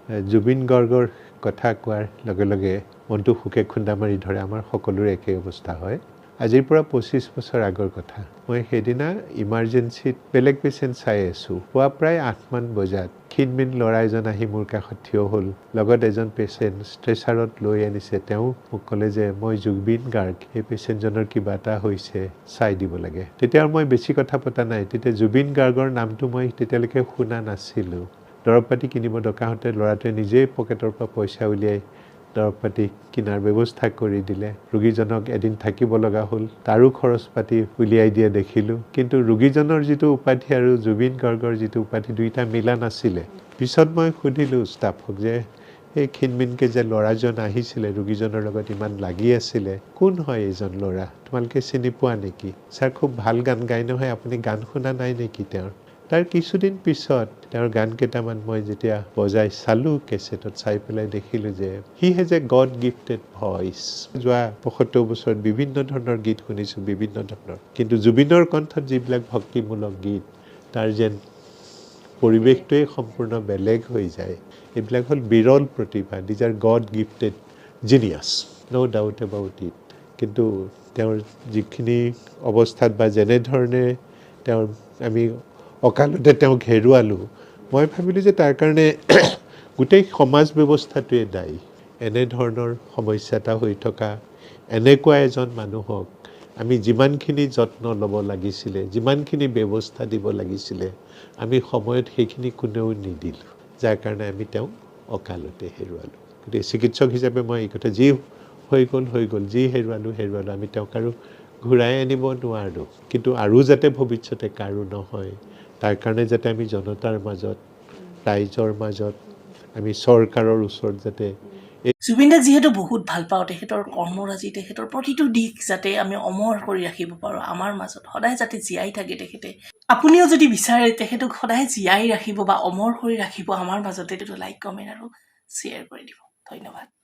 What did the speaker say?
জুবিন গাৰ্গৰ কথা কোৱাৰ লগে লগে মনটো শোকে খুন্দা মাৰি ধৰে। আমাৰ সকলোৰে একেই অৱস্থা হয়। আজিৰ পৰা 25 বছৰ আগৰ কথা। মই সেইদিনা ইমাৰ্জেঞ্চিত বেলেগ পেচেণ্ট চাই আছোঁ। পুৱা প্ৰায় 8মান বজাত ক্ষীণমিন ল'ৰা এজন আহি মোৰ কাষত থিয় হ'ল। লগত এজন পেচেণ্ট ষ্ট্ৰেচাৰত লৈ আনিছে। তেওঁ মোক ক'লে যে মই জুবিন গাৰ্গ, এই পেচেণ্টজনৰ কিবা এটা হৈছে, চাই দিব লাগে। তেতিয়া মই বেছি কথা পতা নাই। তেতিয়া জুবিন গাৰ্গৰ নামটো মই তেতিয়ালৈকে শুনা নাছিলোঁ। দৰৱ পাতি কিনিব দৰকাৰ হওঁতে ল'ৰাটোৱে নিজেই পকেটৰ পৰা পইচা উলিয়াই দৰৱ পাতি কিনাৰ ব্যৱস্থা কৰি দিলে। ৰোগীজনক এদিন থাকিব লগা হ'ল, তাৰো খৰচ পাতি উলিয়াই দিয়া দেখিলোঁ। কিন্তু ৰোগীজনৰ যিটো উপাধি আৰু জুবিন গাৰ্গৰ যিটো উপাধি, দুয়োটা মিলা নাছিলে। পিছত মই সুধিলোঁ ষ্টাফক যে এই ক্ষীণমিনকৈ যে ল'ৰাজন আহিছিলে, ৰোগীজনৰ লগত ইমান লাগি আছিলে, কোন হয় এইজন ল'ৰা, তোমালোকে চিনি পোৱা নেকি? ছাৰ, খুব ভাল গান গায় নহয়, আপুনি গান শুনা নাই নেকি তেওঁৰ? তাৰ কিছুদিন পিছত তেওঁৰ গান কেইটামান মই যেতিয়া বজাই চালোঁ, কেছেটত চাই পেলাই দেখিলোঁ যে he has a God gifted voice. যোৱা 75 বছৰত বিভিন্ন ধৰণৰ গীত শুনিছোঁ, বিভিন্ন ধৰণৰ, কিন্তু জুবিনৰ কণ্ঠত যিবিলাক ভক্তিমূলক গীত, তাৰ যেন পৰিৱেশটোৱেই সম্পূৰ্ণ বেলেগ হৈ যায়। এইবিলাক হ'ল বিৰল প্ৰতিভা। These are God gifted genius, no doubt about it. কিন্তু তেওঁৰ যিখিনি অৱস্থাত বা যেনেধৰণে তেওঁৰ আমি অকালতে তেওঁক হেৰুৱালোঁ, মই ভাবিলোঁ যে তাৰ কাৰণে গোটেই সমাজ ব্যৱস্থাটোৱে দায়ী। এনেধৰণৰ সমস্যা এটা হৈ থকা এনেকুৱা এজন মানুহক আমি যিমানখিনি যত্ন ল'ব লাগিছিলে, যিমানখিনি ব্যৱস্থা দিব লাগিছিলে, আমি সময়ত সেইখিনি কোনেও নিদিলোঁ, যাৰ কাৰণে আমি তেওঁক অকালতে হেৰুৱালোঁ। গতিকে চিকিৎসক হিচাপে মই এই কথা, যি হৈ গ'ল হৈ গ'ল, যি হেৰুৱালোঁ হেৰুৱালোঁ, আমি তেওঁক আৰু ঘূৰাই আনিব নোৱাৰোঁ। কিন্তু আৰু যাতে ভৱিষ্যতে কাৰো নহয়, তাৰ কাৰণে যাতে আমি জনতাৰ মাজত, ৰাইজৰ মাজত, আমি চৰকাৰৰ ওচৰত যাতে জুবিন দাক যিহেতু বহুত ভাল পাওঁ, তেখেতৰ কৰ্মৰাজি, তেখেতৰ প্ৰতিটো দিশ যাতে আমি অমৰ কৰি ৰাখিব পাৰোঁ, আমাৰ মাজত সদায় যাতে জীয়াই থাকে তেখেতে। আপুনিও যদি বিচাৰে তেখেতক সদায় জীয়াই ৰাখিব বা অমৰ কৰি ৰাখিব আমাৰ মাজতে, লাইক, কমেণ্ট আৰু শ্বেয়াৰ কৰি দিব। ধন্যবাদ।